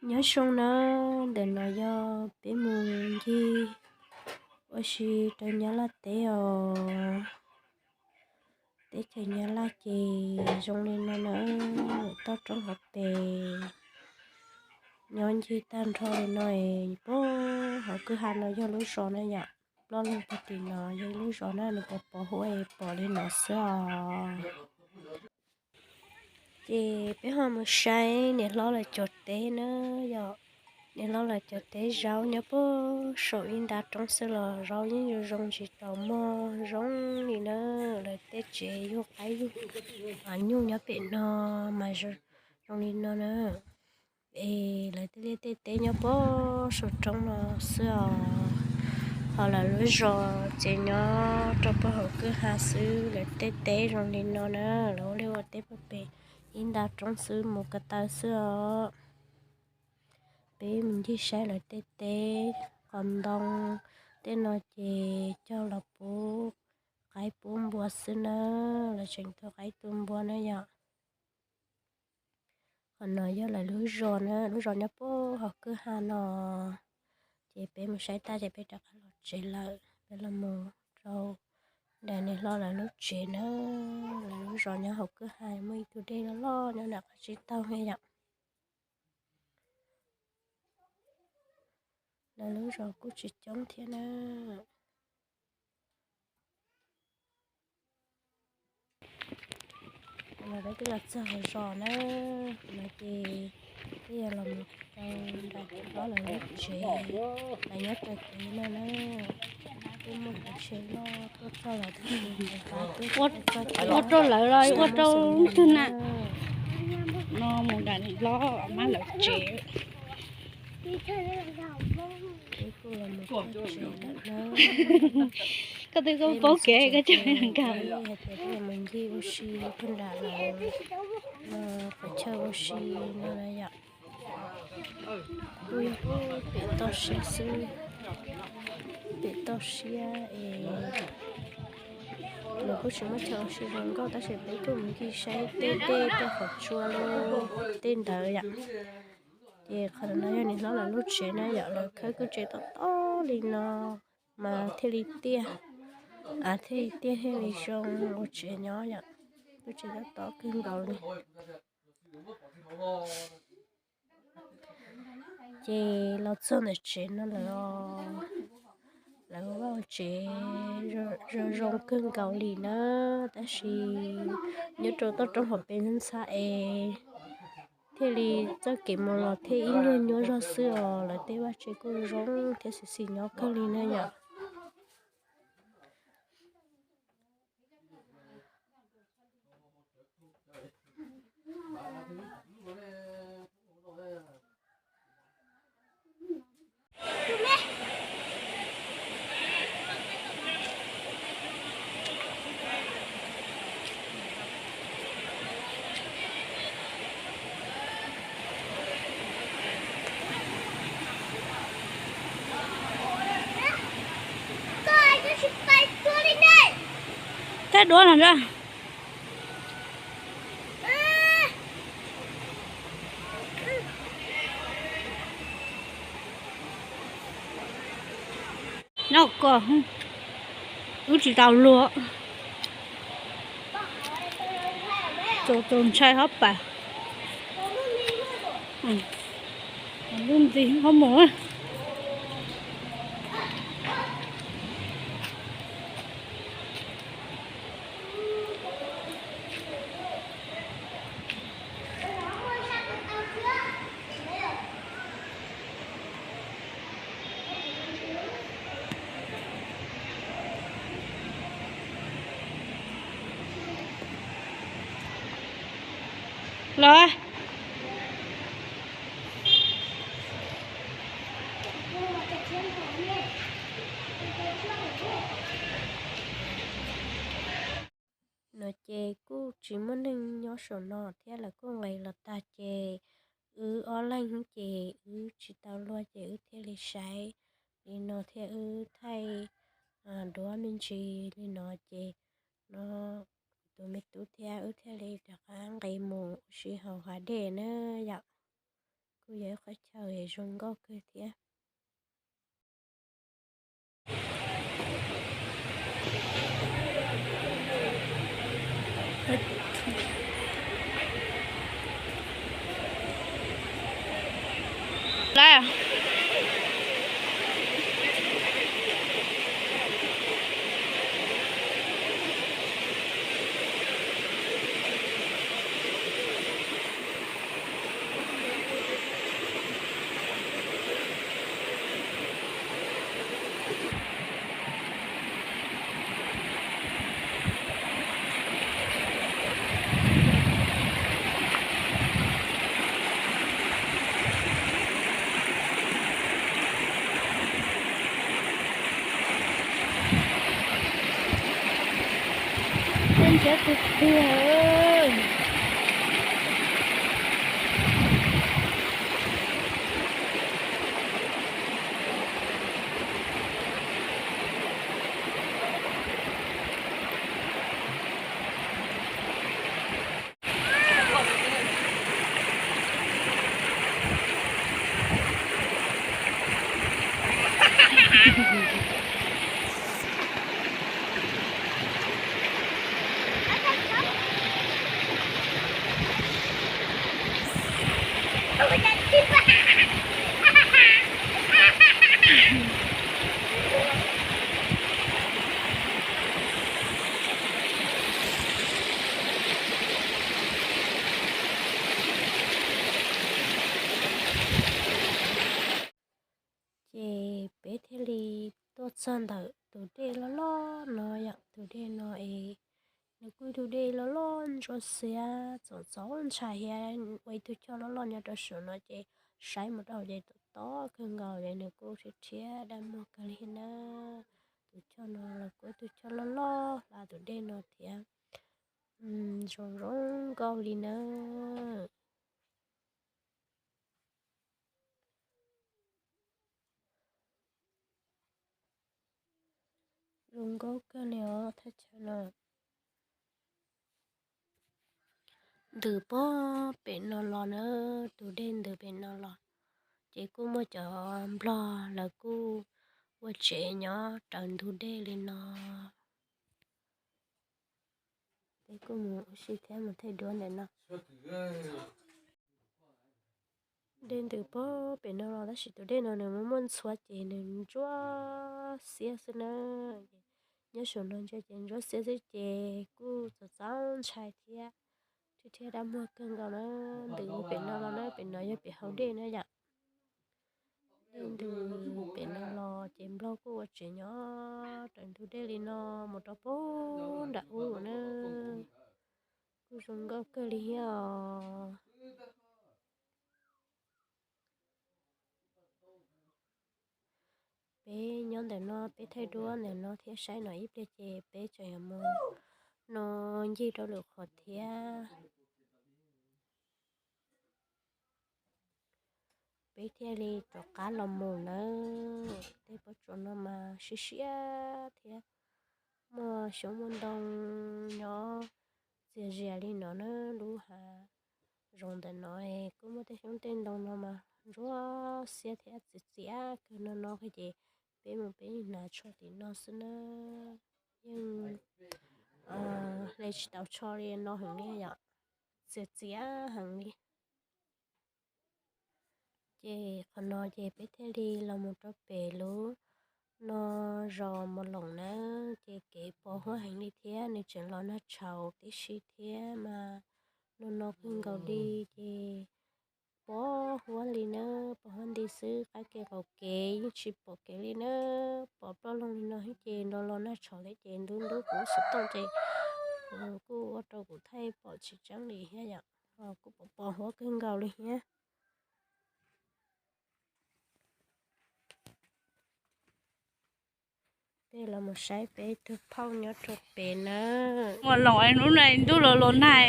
Nyob zoo na, ntawm no yog peb mus ncig ua si rau Nyab Laj teb os. Teb chaws Nyab Laj ces zoo li no na, toj roob hauv pes nyob ncig tag nrho li no es puag hauv kwj ha no yog lub zos na yom. Ploj leeg puag tim no yog ib lub zos na, nws pos pos huab es pom li no xwb os. Ces peb ho mus saib niam hlob lawv cov teb na yom. Niam hlob lawv cov teb zaub nyob puag saum ib nta roob xwb los zaub yeej zoo zoo tsis tau mog, zoo li na. Lawv tej tsev yug qaib yug nyuj nyob pem no mas zoo li no na. Es lawv tej liaj tej teb nyob puag saum roob no xwb os. Ho lawv lub zos ces nyob rau puag hauv kwj ha xwb, lawv tej teb zoo li no na. Lawv ua liaj ua teb puag pem ib nta roob xwb, mus ko taw xwb os. Peb mus ncig saib lawv tej teb, qos ntoo tej no ces cog los pub qaib pub npua xwb na. Lawv tseem tu qaib tu npua na yom. Qhov no yog lawv lub zos na, lub zos nyob puag hauv kwj ha no. Ces peb mus saib tag ces peb rov qab los tsev lawm, peb los mus rau ntawm niam hlob lawv lub tsev na. Lawv lub zos nyob hauv kwj ha, muaj ib tug dej loj loj nyob nram qab tsib taug ne yom. Lawv lub zos kuj tsis coob thiab na. Los peb twb los txog hauv zos na, no ces twb yog los mus rau nram niam hlob lawv lub tsev, lawv nyob rau kev no na. Twb muaj kev tsheb loj tuaj txog lawv, ua rau lawv los ua rau twg na. No mus nram niam hlob mab lawv tsev. Koj twb koj paub kev koj tseem nkag. Mus ncig ua si puag nram lawv qhov chaw ua si no yom. Kuj yog pem toj siab xwb, pem toj siab es nws kuj tsis muaj chaw ua si zoo nkauj, tab sis peb kuj mus ncig saib tej dej tej qhov tsua lub tej ntawd yom. Ces qhov no yog niam hlob lawv lub tsev na yom, lawv khawb lub tsev tob tob li no mas thiaj li tiaj, thiaj li tiaj thiaj li zoo ua tsev nyob yom. Lub tsev tob tob kawg nkaus li. Ces los txog ntawm tsev no lawm, lawv vaj tsev zoo zoo kawg nkaus li na, tab sis nyob rau toj roob hauv pes ntxhab es thiaj li txoj kev mus los thiaj ib nyuag nyuaj zog xwb os. Lawv tej vaj tsev kuj zoo thiab xis xis nyob kawg li na yom. Tab duab no nrog. Nyob ko, wb tsis tau luag. Txaus txaus ntshai hov pas. Lub ntxi hov mus. Los. No ces kuj tsis muaj neeg nyob saum no thiab, lawv kuj nqis los tag ces wb ob leeg ces wb tsis tau luag ces wb thiaj li saib li no thiab wb thaij duab me ntsis li no ces no tus me tub thiab wb thiaj li rov qab nqis mus ua si hauv hav dej na yom. Kuj yog ib qhov chaw zoo nkauj kawg thiab. Ntshiab tiag tiag. Ces peb thiaj li tuaj txog ntawm tus dej loj loj no yom. Tus dej no es nws kuj tus dej loj loj ntsuab xiab txaus txaus ntshai thiab, ua ib tug choj loj loj nyob rau saum no ces saib mus rau hauv ces tom tom kawg nkaus ces nws kuj rhiab rhiab dab muag kawg li na. Tus choj no los kuj ib tug choj loj loj hla tus dej no thiab. Zoo zoo nkauj li na. Zoo nkauj kawg li os thaj chaw no. Ntws pog pem no los na, tus dej ntws pem no los, ces kuj muaj cov nplog lawv kuj ua tsev nyob raws ntug dej li no. Peb kuj mus ua si thiab mus thaij duab ntawm no. Dej ntws pog pem no los tab sis tus dej no nws muaj muaj ntxhuav ces nws ntsuab xiab xwb na. Nyob saum no ntsia ces ntsuab xiab xwb ces kuj txaus txaus ntshai thiab, rhiab rhiab dab muag kawg nkaus na. Ntws pem no los na, pem no yog pem hauv dej na yom. Dej ntws pem no los ces nplog kuj ua tsev nyob raws ntug dej li no mus rau pem nram ub na. Kuj zoo nkauj kawg li thiab os. Peb nyob ntawm no peb thaij duab ntawm no thiab saib no ib pliag ces peb tseem yuav mus no ncig rau lwm qhov thiab. Peb thiaj li rov qab los mus nawb. Tej pob tsuas no mas siab siab thiab, muaj xyoob muaj ntoo nyob txias zias li no na. Lub hav zoov ntawm no kuj muaj tej xyoob tej ntoo no mas ntsuab xiab thiab txias txias kawg no no ces peb mus peb hnav tsho tim no xwb na. Yeej hle tsis tau tsho li no heev li yom, txias txias heev li. Ces qhov no ces peb thiaj li los mus rau pem lub no zos Mos Loos na. Ces kev pos huab heev li thiab nws tseem los nag tshauv tib si thiab mas no no kawg nkaus li ces pos huab li na, pos huab nti xwb, qab kev qaum kev yeej tsis pom kev li na. Pos ploj loog li no ces nrov los nag tshauv thiab ces ntub ntub kuv xov tooj ces kuj ua rau kuv thaij pom tsis tseeb li thiab yom. Kuj pos pos huab kawg nkaus li thiab. Peb los mus saib peb tus phauj nyob rau pem na. Mos Loos hnub no ntuj los los nag,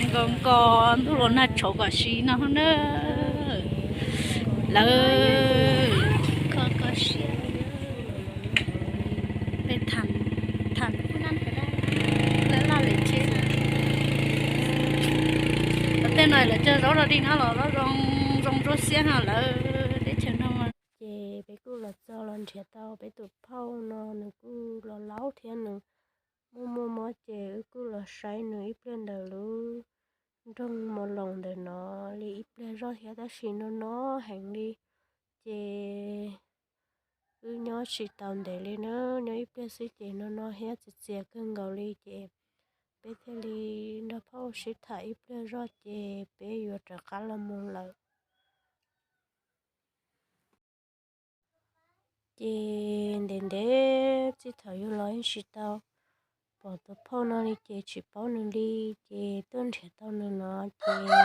nkaus nkaus ntuj los nag tshauv kom siv no na. Lawv peb tham tham laj laj lem tsheb. Tej no lawv cog zaub rau dig no los zoo zoo ntsuab Tiag no lawm, teb chaws no. Ces peb kuj los txog los nrhiav tau peb tus phauj no, nws kuj los laub thiab nws muaj muaj mob, ces wb kuj los saib nws ib pliag ntawm lub nroog Mos Loos ntawm no li ib pliag zoj thiab, tab sis no no heev li, ces wb nyob tsis tau ntev li na, nyob ib pliag xwb ces no no thiab txias txias kawg nkaus li, ces peb thiaj li nrog phauj sib tham ib pliag zoj ces peb yuav rov qab los mus lawm. Ces ntev ntev txij thaum yug los yeej tsis tau pom tus phauj no li, ces tsis paub nws li, ces tuaj nrhiav tau nws no ces nws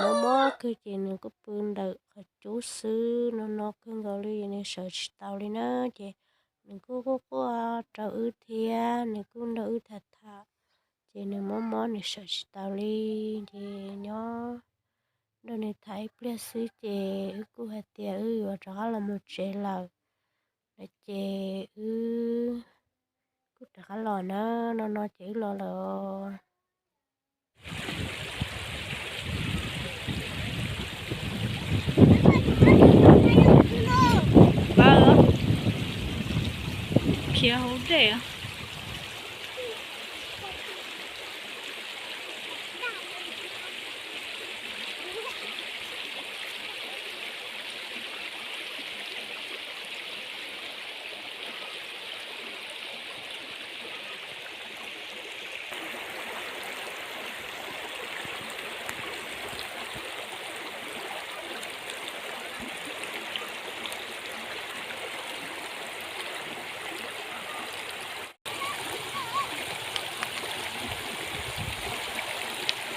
mob mob kawg, ces nws kuj pw ntawm qhov cub xwb, no no kawg nkaus li, nws sawv tsis tau li na. Ces nws kuj quaj quaj rau wb thiab nws kuj nrog wb tham tham, ces nws mob mob nws sawv tsis tau li, ces nyob nrog nws tham ib pliag xwb ces wb kuj hais tias wb yuav rov qab los mus tsev lawm, ces wb kuj rov qab los na, no no ces wb los lawm. Khiav hauv dej.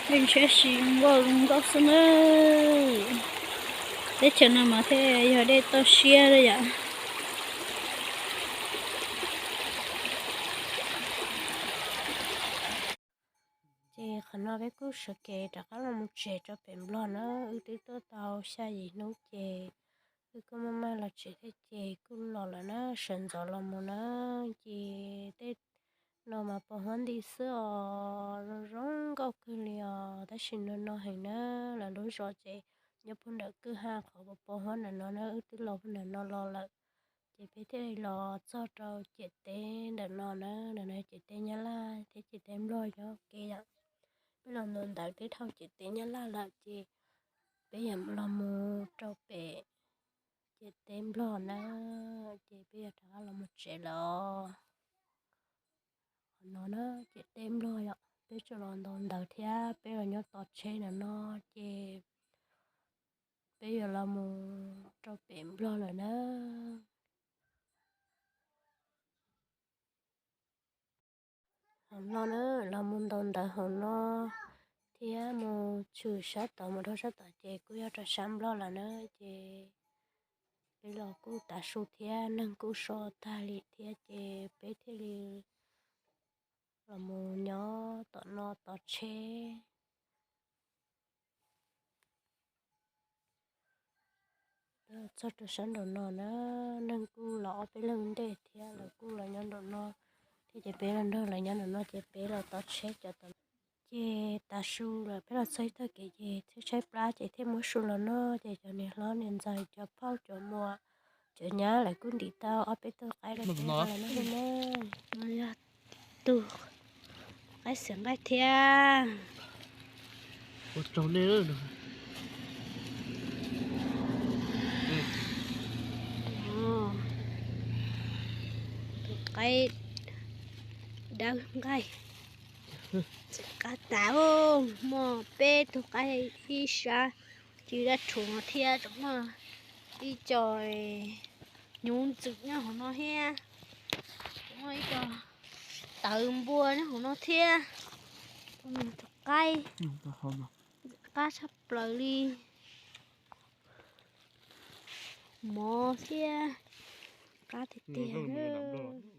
Yeej siab si nkauj zoo nkauj xwb na. Teb chaws no mas thiaj yog dej toj siab li yom. Ces qhov no peb kuj sawv kev rov qab los mus tsev rau pem Nplog na, wb twb tuaj tau xya yim hnub ces wb kuj maj maj los tsev thiab ces kuj los lawm na, sawv ntxov los mus na. Ces tej no mas pos huab nti xwb os, zoo zoo nkauj kawg li os, tab sis no no heev na. Lawv lub zos ces nyob puag nram kwj ha qhov pos huab ntawm no na, wb twb los puag nram no los lawm. Ces peb thiaj li los txog rau ciam teb ntawm no na, ntawm no ciam teb Nyab Laj thiab ciam teb Nplog nyob ke yom. Peb los ntawd ntawd twb dhau ciam teb Nyab Laj lawm ces peb yuav los mus rau pem ciam teb Nplog na, ces peb yuav rov qab los mus tsev lawm. Qhov no na ciam teb Nplog yom, peb tsuas los ntawd ntawd thiab peb los nyob tos tsheb ntawm no ces peb yuav los mus rau pem Nplog lawm na. Hauv no na, los mus ntaus ntawv hauv no thiab mus tshwm sab tod mus rau sab tod ces kuj yog rau sab Nplog lawm na. Ces peb los kuj tav su thiab neeg kuj so tag li thiab ces peb thiaj li los mus nyob tom no tos tsheb. Txog rau sab nraum no na, neeg kuj los ob peb leeg ntej thiab lawv kuj los nyob nraum no thiab ces peb los nrog lawv nyob nraum no ces peb los tos tsheb cov tom. Ces tav su lawm peb los txog ib tag kev ces thiaj tshaib plab ces thiaj muab su los noj ces cov niam hlob niam ntxawm cov phauj cov muam cov nyab lawv kuj ntim tau ob peb tug qaib los peb los noj li na. Yog tus qaib xiav nqaij thiab. Tus qaib dawb nqaij, qab tas, muaj peb tug qaib ib sab, ci dab rhuav thiab tseem muaj ib co hnyuv ntxwm nyob hauv no thiab, tseem muaj ib co tawv npua nyob hauv no thiab. Tus qaib qab tshaj plaws li, mov thiab qab tiag tiag.